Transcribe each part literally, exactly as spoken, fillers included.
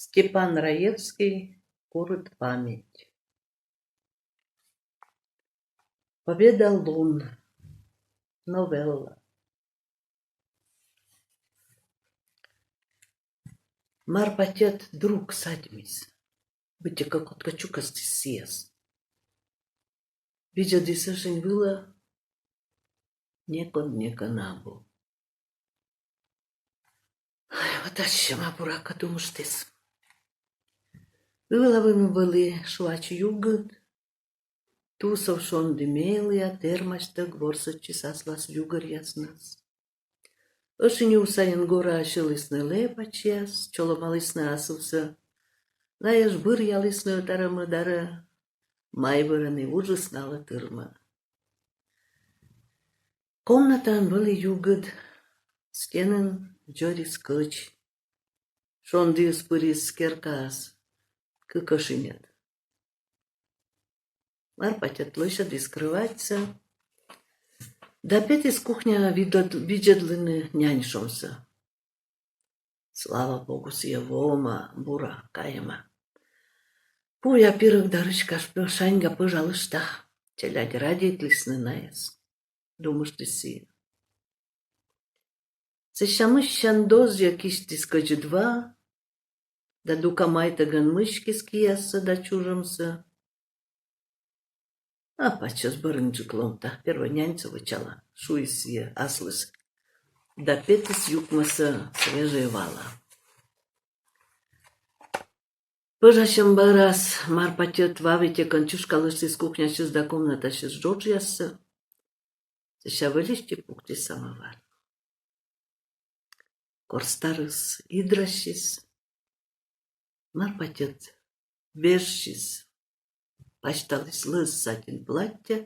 Степан Раевский. Курыт память. Победа лун. Новелла. Марпа тьӧт друг садьмис. Быттьӧкӧ кодкӧ чукӧстіс сійӧс. Видзӧдіс ӧшинь вылӧ. Некод некӧн абу. Ай, вот ачым, а буракӧ думыштіс. Ывла вылын вӧлі шуач югыд. Тусов шонді мелія тэрмасьтӧг ворсӧдчис аслас югӧръяснас. Ӧшинь ув сайын гораа сьылісны лэпачьяс, чолӧмалісны асывсӧ. Найӧ ж быръялісны ӧтарӧ-мӧдарӧ, майбырын и вуджис налы тырмӧ. Комнатаын вӧлі югыд, стенын дзӧрис кӧч. Шондіыс пырис керкаас кык ӧшиньӧд. Марпа тьӧт лӧсьӧдіс крӧватьсӧ да петіс кухняӧ видзӧд-, видзӧдлыны нянь шомсӧ. Слава богу, сійӧ воӧма, бура кайӧма. Пуя пирӧг да рыська шаньга пӧжалышта. Челядь радейтлісны найӧс, думыштіс сійӧ. Сэсся мыссян дозйӧ кисьтіс кӧдзыд ва да дука майтӧгӧн мыськис кияссӧ да чужӧмсӧ. А пачӧс бӧрынджык ломта, первой няньсӧ вӧчала, шуис сійӧ аслыс. Да петіс юкмӧсӧ свежӧй вала. Пӧжасьӧм бӧрас Марпа тьӧт ва витьӧкӧн чышкалыштіс кухнясьыс да комнатасьыс джоджъяссӧ. Сэсся выльысь пуктіс самӧвар. Кор старыс идрасис, Марпа тьӧт вежсис, пасьталіс лӧз сатин платтьӧ,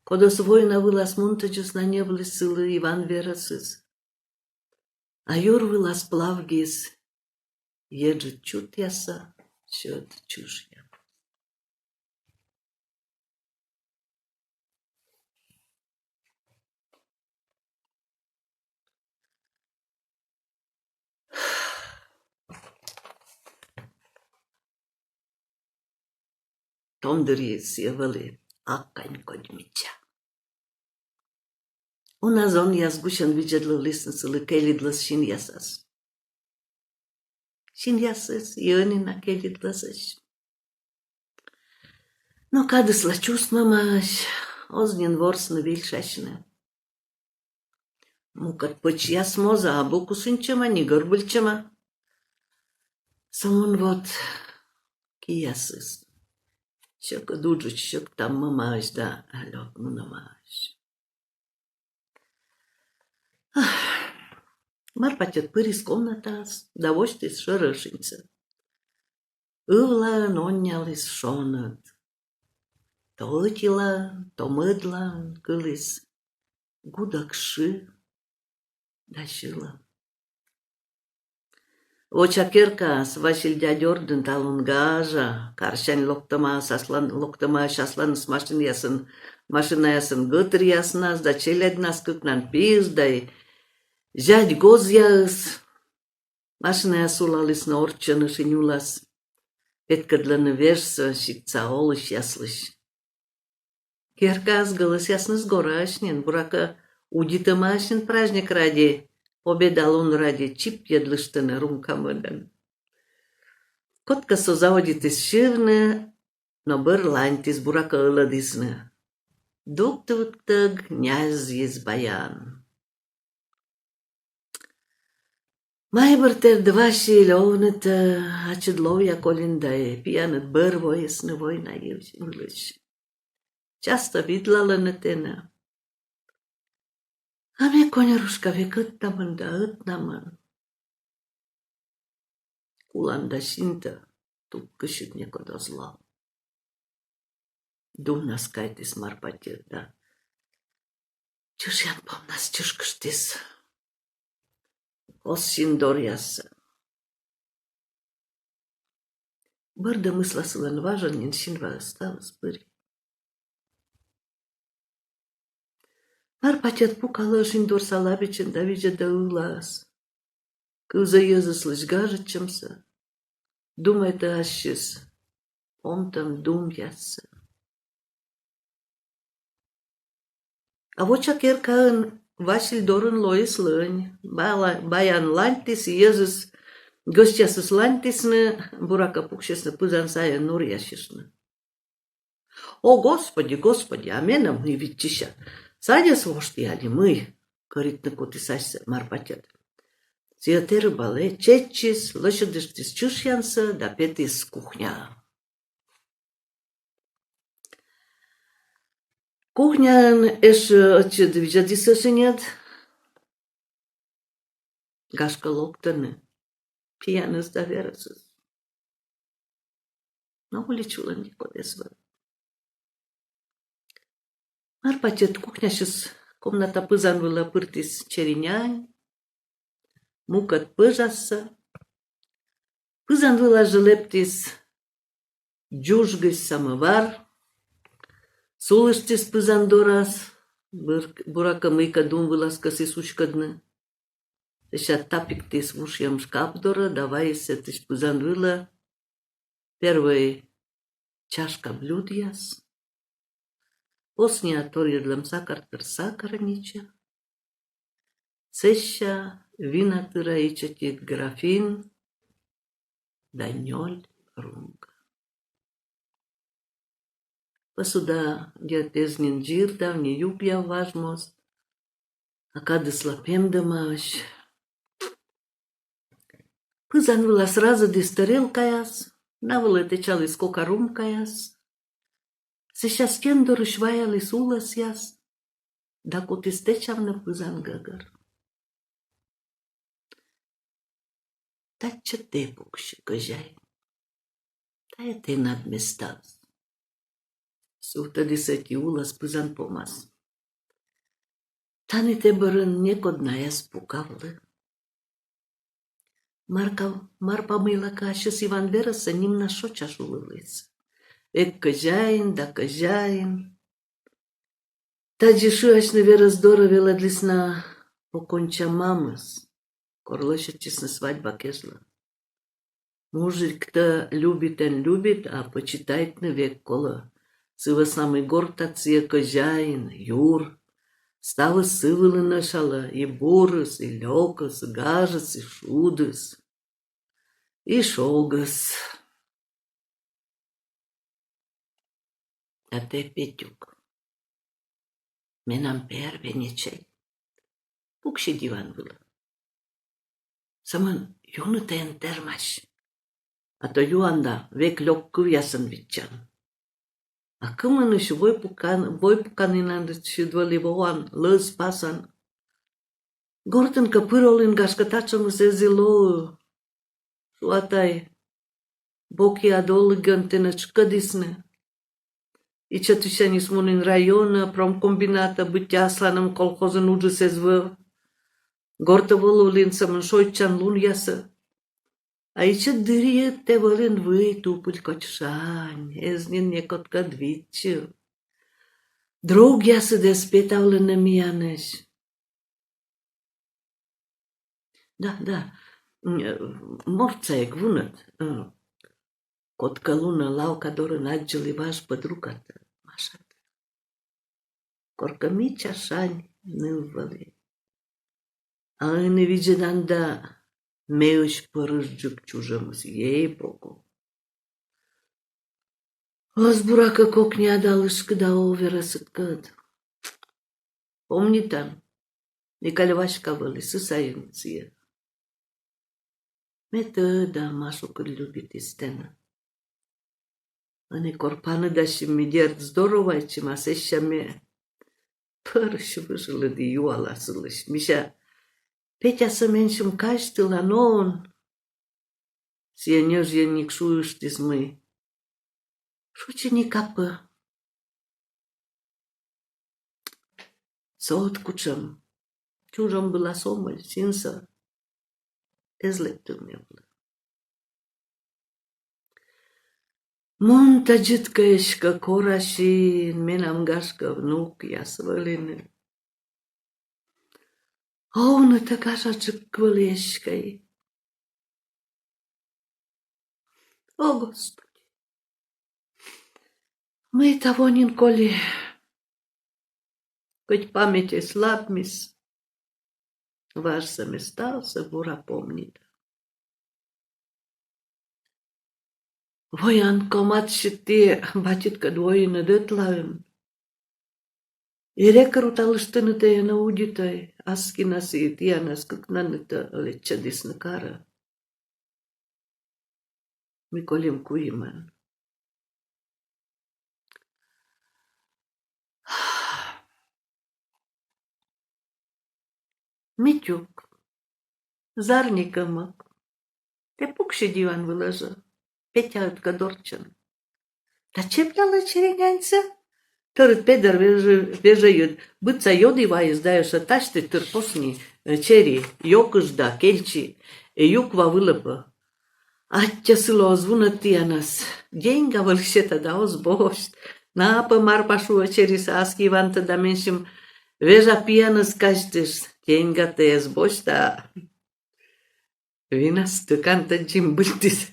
кодӧс война вылас мунтӧдзыс на ньӧбліс сылы Иван верӧсыс. А юр вылас плавгис еджыд чутъяса сьӧд чышъя. Томдырйи сійӧ вӧлі аккань кодь мича. Уна зонъяс гусьӧн видзӧдлывлісны сылы кельыдлӧз синъясас. Синъясыс и ӧні на кельыдлӧзӧсь. Но кадыслы чувствовалӧма, оз нин ворсны, вильшасьны. Мукӧд пӧчьяс моз, а абу кусыньтчӧма ни гӧрбыльтчӧма. Сӧмын вот киясыс. Сьӧкыд уджысь сьӧктам мӧмаӧсь да лёк мунӧмаӧсь. Ах, Марпа тьӧт пырис комнатаас да восьтіс шӧр ӧшиньсӧ. Ывлаын онняліс шоныд. То ӧтилаын, то мӧдлаын кыліс гудӧк шы да сьылӧм. Воча керкаас Василь дядь ордын талун гажа, карсянь локтӧмаӧсь асланыс машинаясын, машинаясын гӧтыръяснас да челядьнас кыкнан пиыс да и зять гозъяыс. Машинаяс сулалісны орччӧн ӧшинь улас, петкӧдлӧны вежсӧ сиктса олысьяслысь. Керкаас гӧлӧсъясныс гораӧсь нин, буракӧ, удитӧмаӧсь нин праздник ради, Победа лун ради чипйӧдлыштны румка-мӧдӧн. Кодкӧ со заводитіс сьывны, но бӧр ланьтіс, буракӧ, ӧлӧдісны. Дугдывтӧг нязйис баян. Майбыр, тэрд, Василь, овнытӧ ачыд ловъя колин да и пияныд бӧр воисны война йылысь. Часто видлалӧны тэнӧ. А ме, коньӧрушка, век ӧтнамӧн да ӧтнамӧн. Кулан да синтӧ тупкысьыд некод оз ло. Думнас кайтіс Марпа тьӧт да чышъян помнас чышкыштіс оз син доръясӧ. Бӧрдӧмысла сылӧн важӧн нин синва ставыс пыри. Марпа тьӧт пукалӧ ӧшинь дорса лабичын да видзӧдӧ ывлаас. Кывзӧ йӧзыслысь гажӧдчӧмсӧ. думайтӧ ассьыс помтӧм думъяссӧ. А воча керкаын Василь дорын лоис лӧнь. Бала-, баян ланьтіс, йӧзыс гӧсьтъясыс ланьтісны, буракӧ, пуксисны пызан сайӧ нуръясьыштны. «О, Господи, Господи, а менӧ мый виччыся? Садьӧс вошті али мый?» — кӧритны кутіс асьсӧ Марпа тьӧт. Сійӧ тэрыбалӧ, чеччис, лӧсьӧдыштіс чышъянсӧ да петіс кухняӧ. Кухняын эшшӧ ӧтчыд видзӧдіс ӧшиньӧд. Гашкӧ, локтӧны пияныс да верӧсыс. Но улич вылын некод эз вӧв. Марпа тьӧт кухнясьыс комната пызан вылӧ пыртіс черинянь, мукӧд пӧжассӧ. Пызан вылас жӧ лэптіс дзужгысь самӧвар, сулыштіс пызан дорас, быр-, буракӧ, мыйкӧ дум вылас кӧсйис уськӧдны. Сэсся тапиктіс вушйӧм шкап дорӧ да вайис сэтысь пызан вылӧ первой чашка-блюдъяс. Посниа торйӧдлӧм сакартыр сакарнича. Сэсся вина тыра ичӧтик графин да нёль румка. Посуда, дерт, эз нин дзирдав, ни югъяв важ моз, а кадысла пемдӧмаӧсь. Пызан вылас разӧдіс тарелкаяс, на вылӧ тэчаліс кока румкаяс. Сэсся стен дорысь ваяліс улӧсъяс да кутіс тэчавны пызан гӧгӧр. Татчӧ тэ пуксьы, кӧзяин. Тайӧ тэнад местаыс. Сувтӧдіс ӧти улӧс пызан помас. Тані тэ бӧрын некод на эз пукавлы. Марка-, Марпа мыйлакӧ ассьыс Иван верӧсӧ нимнас шоча шулывліс. Эг кӧзяин да кӧзяин. Тадзи шыасьны верӧс дорӧ велӧдліс на поконя мамыс, кор лӧсьӧдчисны свадьба кежлӧ. Мужиктӧ любит эн любит, а почитайтны век колӧ. Сы вӧсна мый гортад сійӧ кӧзяин, юр. Ставыс сы вылын ӧшалӧ: и бурыс, и лёкыс, и гажыс, и шудыс, и шогыс. А тэ, Петюк, менам первенечӧй. Пуксьы диван вылӧ. Сӧмын юны тэ эн тэрмась. А то юан да век лёк кывъясӧн виччан. А кымынысь вой пукан-, вой пуканінӧдыд вӧлі воан, лӧз пасан? Гортын кӧ пыр олін, гашкӧ, татшӧмыс эз и лоы. Шуа тай, бокъяд олігӧн тэнӧ тшкӧдісны. Ичӧтысяньыс мунін районӧ, промкомбинатӧ, быттьӧ асланым колхозын уджыс эз вӧв. Гортӧ волывлін сӧмын шойччан лунъясӧ. А ичӧт дырйи тэ вӧлін вый тупыль кодь шань, эз нин некодкӧд виччыв. Другъясыд эз петавлы нӧ миянӧс. Да, да. М, э, мортса эг вунӧд. Э, кодкӧ лунӧ лавка дорын аддзылі важ пӧдругад, Машад. Коркӧ мича шань ныв вӧлі. А ӧні видзӧдан да, меысь пӧрысджык чужӧмыс, ей-богу. Оз, буракӧ, кокниа да лышкыда, о, верӧсыдкӧд. Помнитан, Микаль Васька вӧлі, сы сайын сійӧ. Ме тӧда, Машукӧд любитіс тэнӧ. Ӧні кор паныдасим, ми, дерт, здоровайтчим, а сэсся ме пӧрысь выжылі ды юала сылысь, мися, Петясӧ менсьым казьтылан он? Сійӧ ньӧжйӧник шуыштіс, мый шучи ника пӧ. Со ӧд кутшӧм. Чужӧм была сомӧль, синсӧ эз лэптыв ме вылӧ. Мун тадзыд кӧ эськӧ корасин, менам, гашкӧ, внукъяс вӧліны. Овнытӧ гажаджык вӧлі эськӧ. О, Господи! Мый таво нин коли, кӧть паметьӧй слабмис, важсӧ ме ставсӧ бура помнита. Воян кӧ, матыстчыд ті батьыдкӧд воин ӧтлаын. Эре кӧ руталыштӧны, тэ эн удитӧй, аскинас и тіянӧс кыкнаннытӧ лэччӧдісны карӧ. Ми кольӧм куимӧн. Митюк, зарни кӧ мӧд, тэ пуксьы диван вылӧ жӧ, Петяыдкӧд орччӧн. Да чепляла чериняньсӧ. Тӧрыт Педӧр вежӧ-, вежӧйыд быдса ёді вайис да ещӧ тасьті тыр посни, э, чери, ёкыш да кельчи, э, юква вылӧ пӧ. Аттьӧ сылы оз вунӧд тіянӧс. Деньга вӧлі сета да оз босьт. На пӧ, Марпа шуӧ, черисӧ аски вантӧ да менсьым вежа пиянӧс казьтыштіс. Деньгатӧ эз босьт, а винас тӧкантӧ дзимбыльтіс.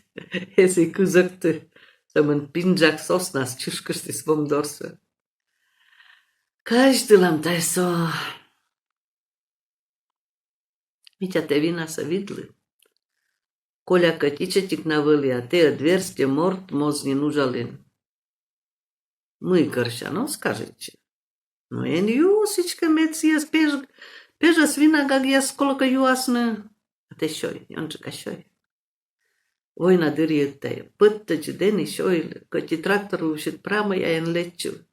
Эз и кызӧкты, сӧмын пинжак соснас чышкыштіс вом дорсӧ. Казьтылам тай со. Митя, тэ винасӧ видлы. Коля кӧть ичӧтик на вӧлі, а тэ ӧд верстьӧ морт моз нин уджалін. Мый, кӧрччан оз кажитчы? Но эн ю, сідзкӧ, мед сійӧс пеж-, пежӧс вина гагъяс колӧкӧ юасны. А тэ сёй, ёнджыка сёй. Война дырйи тай пӧттӧдзыд эн и сёйлы, кӧть и трактор вывсьыд прамӧя эн лэччы.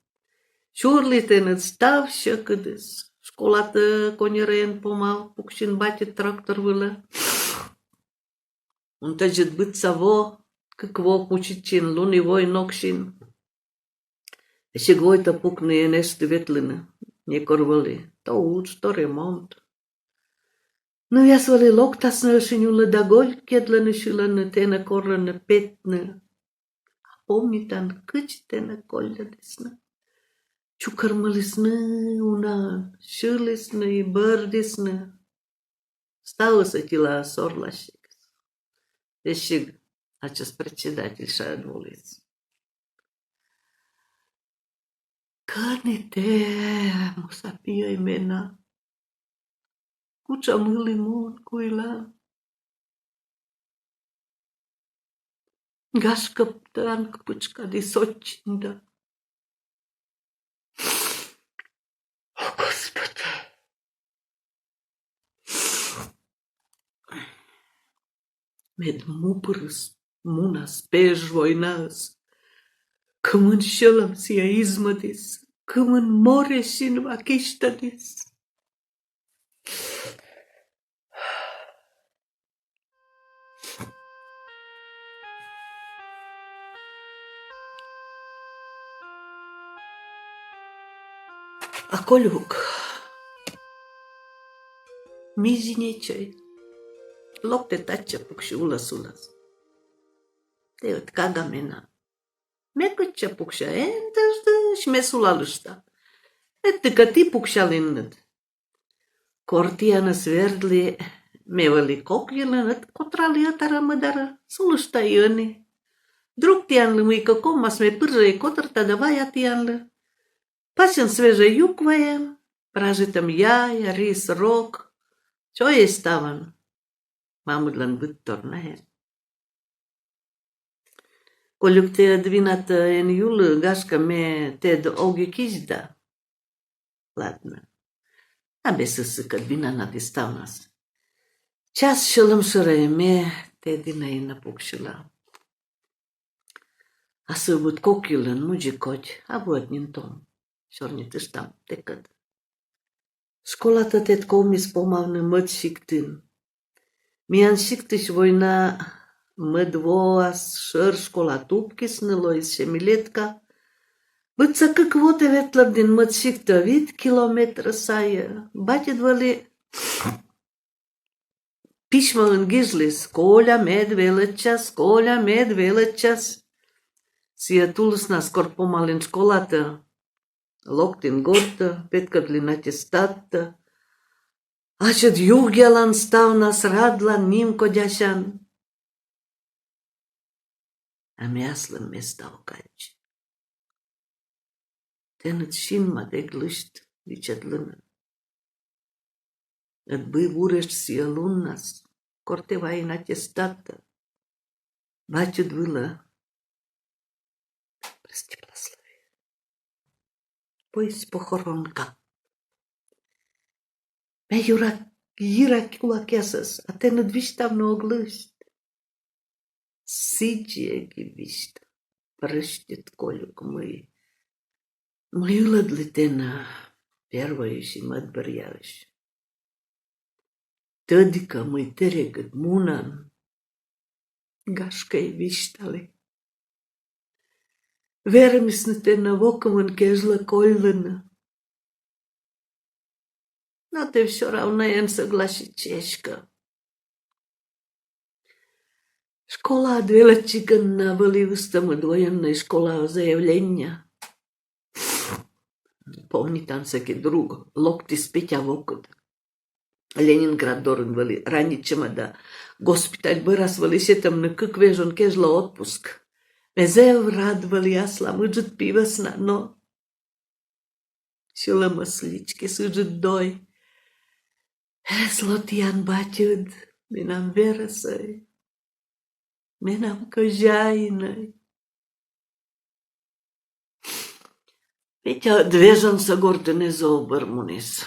Сюрлі тэныд став сьӧкыдыс. Школатӧ коньӧрӧ эн помав, пуксин батьыд трактор вылӧ. Унтӧдзыд быдса во, кык во кучитчин, лун и вой ноксин. Эсиг войтӧ пукны эн эшты ветлыны некор вӧлі. То удж, то ремонт. Нывъяс вӧлі локтасны ӧшинь улӧ да гольккедлӧны, сьылӧны, тэнӧ корӧны петны. А помнитан, кыдз тэнӧ колльӧдісны? Чукӧрмылісны унаӧн, сьылісны и бӧрдісны. Ставыс ӧтилаыс орласигӧн. Эсиг ачыс председательшаӧд воліс. Кӧні тэ, муса пиӧй мена, кутшӧм ылі мун куйлан? Гашкӧ, пытшкад и сотчин да. О, Господи! Мед му пырыс мунас пеж войнаыс. Кымын сьӧлӧм сійӧ измӧдіс, кымын море синва кисьтӧдіс. А Колюк, ми зинечӧй, лок тэ татчӧ, пуксьы улӧс-улӧс. Тэ ӧд кага мена. Ме кытчӧ пукся, эн тӧждысь, ме сулалышта. Ӧд ті кӧ ті пуксялінныд. Кор тіянӧс вердлі, ме вӧлі кок йылын, ӧд котралі ӧтарӧ-мӧдарӧ, сулышта и ӧні. Друг тіянлы мыйкӧ ковмас, ме пыр жӧ и котӧрта да вая тіянлы. Пасьӧн свежӧй юква эм, пражитӧм яй, рис, рок. Чойӧсь ставӧн. Мамыдлӧн быдтор на эм. Колюк, тэ ӧд винатӧ эн юлы, гашкӧ, ме тэд ог и кизьда. Ладнӧ. А бесыс сыкӧд винанад и ставнас. Час сьӧлӧм шӧрӧ ме тэ дінӧ инӧ пуксьыла. Асывбыд кок йылын, мудзи кодь, абу ӧд нин том. Сёрнитыштам тэкӧд. Школатӧ тэд ковмис помавны мӧд сиктын. Миян сиктысь война мӧд воас шӧр школа тупкисны, лоис семилетка. Быдса кык во тэ ветлӧдін мӧд сиктӧ, вит километр сайӧ. Батьыд вӧлі письмӧын гижліс: «Коля, мед велӧдчас, Коля, мед велӧдчас». Сійӧ тулыснас, кор помалін школатӧ, локтін гортӧ, петкӧдлін аттестаттӧ. Ачыд югъялан ставнас, радлан, нимкодясян. А ме аслым места ог аддзы. Тэныд синмад эг лысьт видзӧдлыны. Ӧд бы вурес сійӧ луннас, кор тэ вайин аттестатӧ, батьыд вылӧ, прости, благослови, пӧйс похоронка. Ме йӧра, йира кулакъясӧс, а тэныд висьтавны ог лысьт. Сідзи эг и висьтав. Прӧстит, Колюк, мый, мый ылӧдлі тэнӧ первойысь и мӧд бӧръяысь. Тӧді кӧ, мый тэ регыд мунан, гашкӧ, и висьталі. Вермисны тэнӧ во кымын кежлӧ кольлыны. Но тэ всё равно эн согласитчы эськӧ. Школаад велӧдчигӧн на вӧлі ыстӧмыд военнӧй школаӧ заявление. Помнитан, сэки друг локтіс Петя вокыд. Ленинград дорын вӧлі ранитчӧма да, госпиталь бӧрас вӧлі сетӧмны кык вежон кежлӧ отпуск. Ме зэв рад вӧлі аслам ыджыд пи вӧсна, но сьӧлӧмыс личкис ыджыд дой. Эз ло тіян батьыд, менам верӧсӧй, менам кӧзяинӧй. Петя ӧд вежонсӧ гортын эз ов бӧр муніс.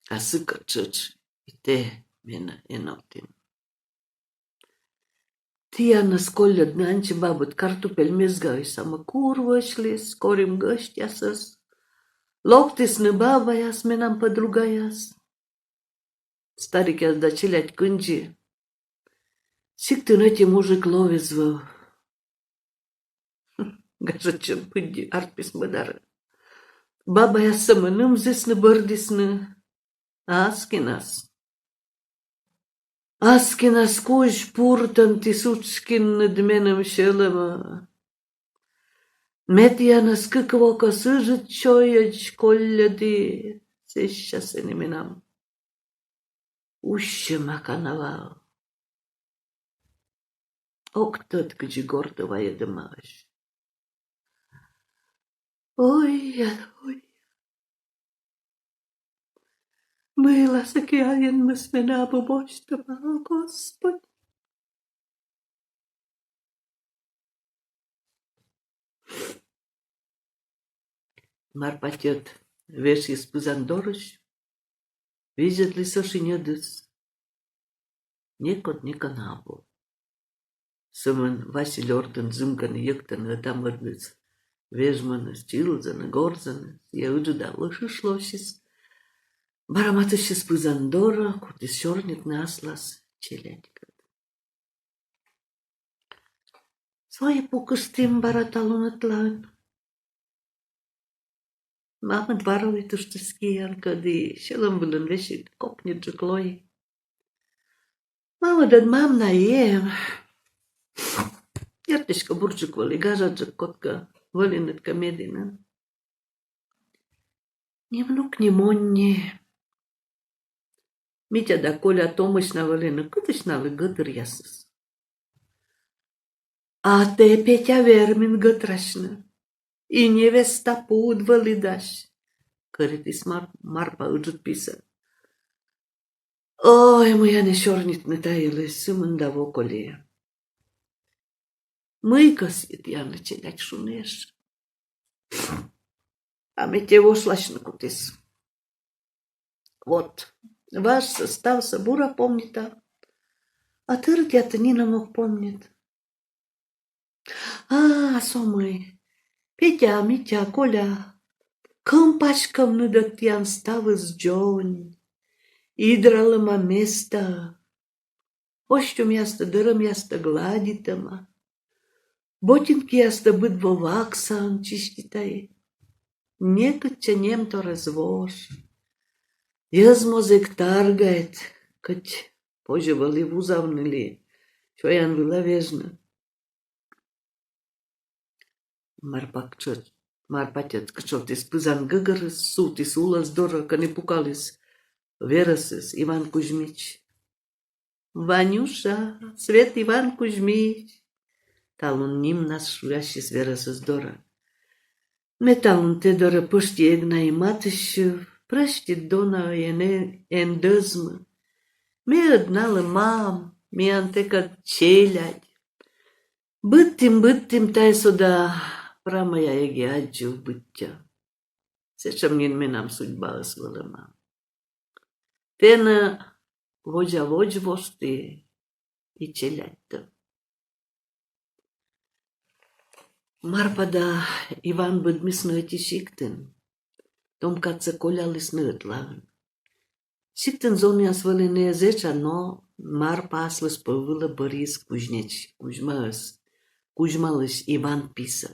А сыкӧд тшӧтш и тэ менӧ эновтін. Тіянӧс кольӧдны аньци бабыд картупель мезгаысь самӧ кур вӧчліс, корим гӧсьтъясӧс. Локтісны бабаяс, менам подругаяс, старикъяс да челядь кындзи. Сиктын ӧти мужик лов эз вӧв. Гажӧдчӧм пыдди артмис мӧдарӧ. Бабаяс сӧмын ымзісны, бӧрдісны, а аскинас, аскинас кузь пуртӧмтіс уджкинныд меным сьӧлӧмӧ. Ме тіянӧс кык во кӧ ыджыд чойӧдз кольӧді, сэсся сэні менам усьӧма канаваӧ. Ог тӧд, кыдзи гортӧ вайӧдӧмаӧсь. Ой, ой. Мыйла сэки енмыс менӧ абу босьтӧма, о Господь. Марпа тьӧт вежйис пызан дорысь, видзӧдліс ӧшинь ӧдыс. Некод некӧн абу. Сӧмын Василь ордын зымгӧны-йӧктӧны ӧта-мӧдныс, вежмӧныс, чилӧзӧны, горзӧны. Сійӧ ыджыда лӧшыш лоӧ. Бара матыстчис пызан дорӧ, кутіс сёрнитны аслас челядькӧд. Со и пукыштім бара талун ӧтлаын. Мамыд варовитыштіс киянкӧд, и сьӧлӧм вылын весиг кокньыдджык лои. Мамыд ӧд мам на и эм. Ӧд эськӧ бурджык вӧлі, гажаджык кодкӧ вӧліны кӧ медінын. Ни внук, ни монь ни. Митя да Коля томӧсь на вӧліны, кытысь налы гӧтыръясыс. А тэ, Петя, вермин гӧтрасьны. И невеста пуыд вӧлі дась, — кӧритіс Мар-, Марпа ыджыд писӧ. Ой, мый ӧні сёрнитны та йылысь, сымында во колі. Мый кӧсйи тіянлы челядь шуны ещӧ. А Митя вошласьны кутіс. Вот, важсӧ, ставсӧ бура помнита. А тӧрытъятӧ нинӧм ог помнит. А, со мый. Петя, Митя, Коля, кӧм паськӧмныд ӧд тіян ставыс дзонь. Идралӧма места. Остюмъястӧ, дӧрӧмъястӧ гладитӧма. Ботинкиястӧ быд во ваксаӧн чиститӧй. Некытчӧ немтор эз вош. Йӧз моз эг таргайт, кӧть позьӧ вӧлі вузавны ли сёян вылӧ вежны. Марпа кытшӧ-, Марпа тьӧт кытшовтіс пызан гӧгӧрыс, сувтіс улӧс дорӧ, кӧні пукаліс верӧсыс Иван Кузьмич. Ванюша, свет Иван Кузьмич! Талун нимнас шуясис верӧсыс дорӧ. Ме талун тэ дорӧ пӧшти эг на и матыстчыв, прӧстит, дона, ӧй эн, эн дӧзмы. Ме ӧд налы мам, миян тэкӧд челядь. Быдтім, быдтім тай со да, прамӧя эг и аддзыв быттьӧ. Сэтшӧм нин менам судьбаыс вӧлӧма. Тэнӧ водзӧ водз вошті и челядьтӧ. Марпа да Иван быдмисны ӧти сиктын. Том кадсӧ коллялісны ӧтлаын. Сиктын зонъяс вӧліны эз этша, но Марпа аслыспӧв вылӧ бӧрйис кузнеч Кузьмаыс, Кузьмалысь Иван писӧ.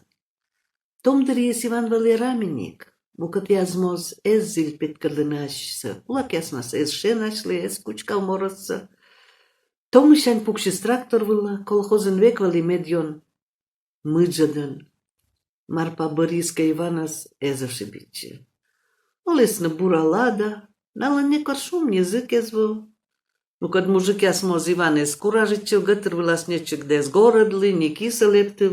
Том дырйиыс Иван вӧлі раминик, мукӧдъяс моз эз зіль петкӧдлыны асьсӧ, кулакъяснас эз шенасьлы, эз кучкав морӧссӧ. Томысянь пуксис трактор вылӧ, колхозын век вӧлі медъён мыджӧдӧн. Марпа бӧрйис кӧ Иванӧс, эз ошибитчы. Олісны бура лада, налӧн некор шум ни зык эз вӧв. Мукӧд мужикъяс моз Иван эз куражитчыв, гӧтыр вылас ньӧтчыгдӧ эз горӧдлы, ни кисӧ лэптыв.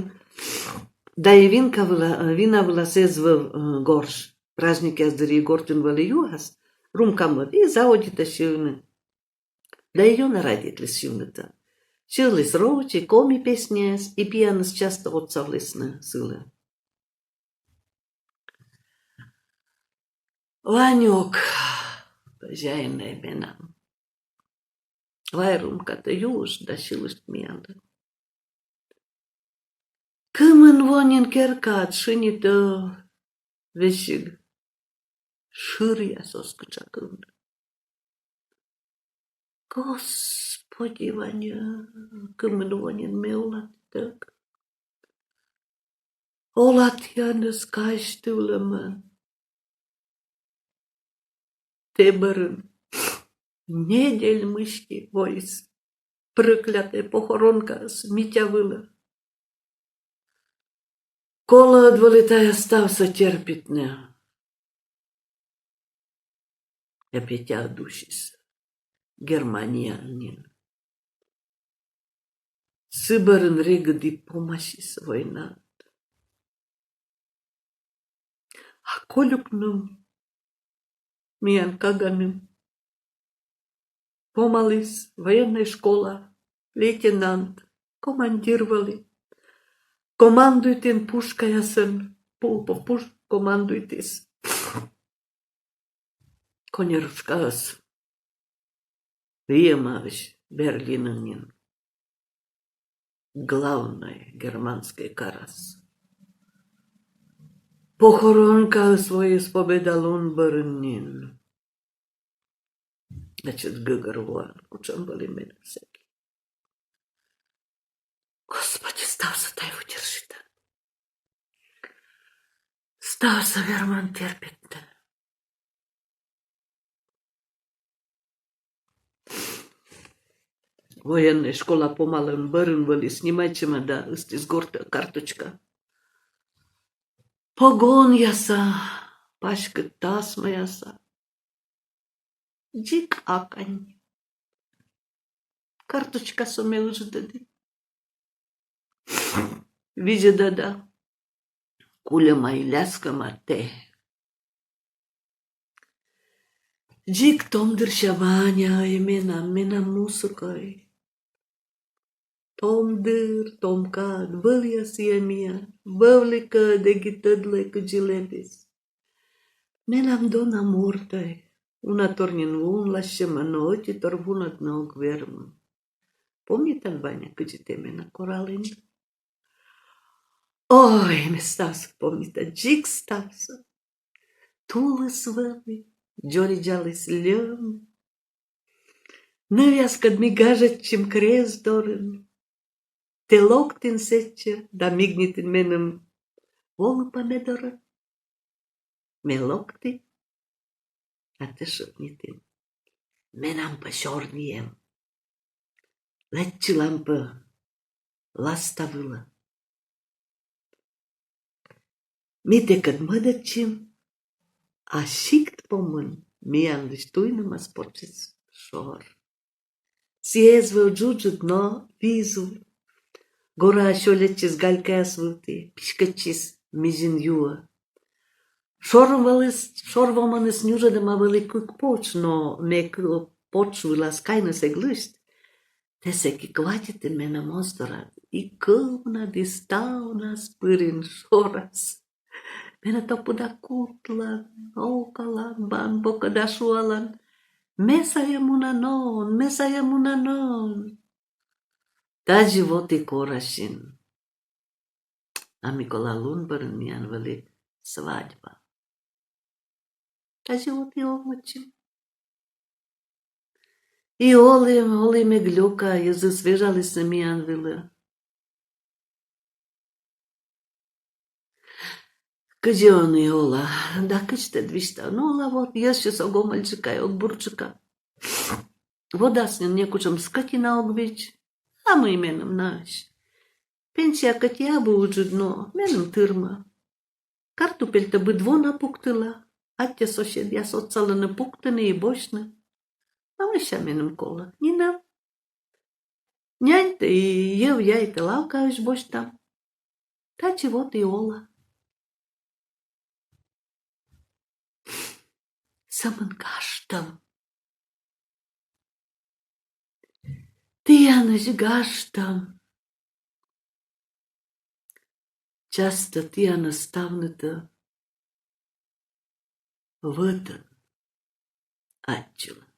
Да и вина вылас эз вӧв, э, горш. Праздникъяс дырйи гортын вӧлі юас румкамӧд и заводитӧ сьывны. Да и ёна радейтліс сьывнытӧ. Сьыліс роч и коми песняяс, и пияныс частӧ отсавлісны сылы. Ванюк, пӧзяинӧй менам, вай румкатӧ юышт да сьылышт миянлы. Кымын во нин керкаыд шынитӧ, весиг шыръяс оз кутшӧм кывны. Господи, Ваня, кымын во нин ме олатӧг. Олатъяныс казьтывлӧмӧн. Тэ бӧрын недель мысти воис прӧклятӧй похоронкаыс Митя вылӧ. Колӧ ӧд вӧлі тайӧ ставсӧ терпитны. А Петя ӧд усис Германияын нин. Сы бӧрын регыд и помасис войнаыд. А Колюкным, миян каганым, помаліс военнӧй школа, лейтенант, командир вӧлі. Командуйтін пушкаясӧн, пу-, пу-, пуш-, командуйтіс. Коньӧрушкаыс виӧмаӧсь Берлинын нин. Главнӧй германскӧй карас. Похоронкаыс воис Победа лун бӧрын нин. Значит, гӧгӧрвоан, кутшӧм вӧлі менам сэки. Господи, ставсӧ тай выдержитан. Ставсӧ верман терпитны. Военнӧй школа помалӧм бӧрын вӧлі снимайтчӧма да ыстіс гортӧ карточка. Погонъяса, паськыд тасмаяса. Дзик акань. Карточкасӧ ме ыджыдӧді. Видзӧда да, кульӧма и ляскӧма тэ. Дзик томдырся Ваняӧй менам, менам мусукӧй. Томдыр, том кад, вӧлі сійӧ миян, вӧвлі кӧ, эг и тӧдлӧй, кыдзи лэбис. Менам дона мортӧй, уна тор нин вунласьӧма, но ӧтитор вунӧдны ог вермы. Помнитан, Ваня, кыдзи тэ менӧ коралін? Ой, ме ставсӧ помнита, дзик ставсӧ. Тулыс вӧлі, дзоридзаліс льӧм. Нывъяскӧд ми гажӧдчим крест дорын. Тэ локтін сэтчӧ да мигнитін меным: волы пӧ ме дорӧ. Ме локті, а тэ шепнитін: менам пӧ сёрниӧм. Лэччылам пӧ ласта вылӧ. Ми тэкӧд мӧдӧдчим, а сикт помын миянлысь туйнымас потшис шор. Сійӧ эз вӧв джуджыд, но визув. Гора сёльӧдчис галькаяс вывті, писькӧдчис мизин юӧ. Шор вӧлі, шор вомӧныс нюжӧдӧма вӧлі кык потш, но ме кык потш вылас кайныс эг лысьт. Тэ сэки кватитін менӧ моз дорад, и кывнад, и ставнас пырин шорас. Менӧ топыда кутлан, окалан, бан бокӧ да шуалан: «Ме сайӧ мунан он, ме сайӧ мунан он». Тадзи вот и корасин. А Микола лун бӧрын миян вӧлі свадьба. Тадзи вот и овмӧдчим. И олім, олім эг лёка, йӧзыс вежалісны миян вылӧ. Кыдзи он и ола, да кыдз тэд висьтавны, ола вот, йӧзыс ог омӧльджыка и ог бурджыка. Водас нин некутшӧм скотина ог видз, а мый меным наысь. Пенсия кӧть и абу ыджыд, но меным тырмӧ. Картупельтӧ быд во на пуктыла, аттьӧ соседъяс отсалӧны пуктыны и босьтны. А мый сэсся меным колӧ? Нинӧм. Няньтӧ и йӧв яйтӧ лавкаысь босьтам. Тадзи вот и ола. Сӧмын гажтӧм. Тіянӧс гажтӧм. Частӧ тіянӧс ставнытӧ вӧтӧн аддзылӧн.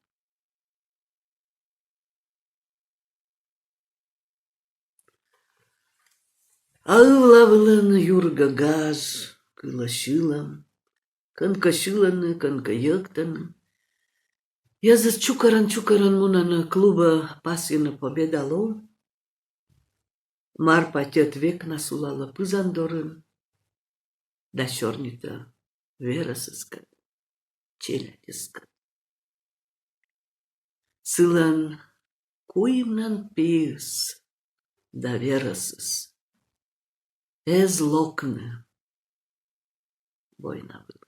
А ывла вылын юргӧ гаж, кылӧ сьылӧм. Кӧнкӧ сьылӧны, кӧнкӧ йӧктӧны. Йӧзыс чукӧрӧн-чукӧрӧн мунӧны клубӧ пасйыны Победа лун. Марпа тьӧт век на сулалӧ пызан дорын да сёрнитӧ верӧсыскӧд, челядьыскӧд. Сылӧн куимнан пиыс да верӧсыс эз локны война вылӧ.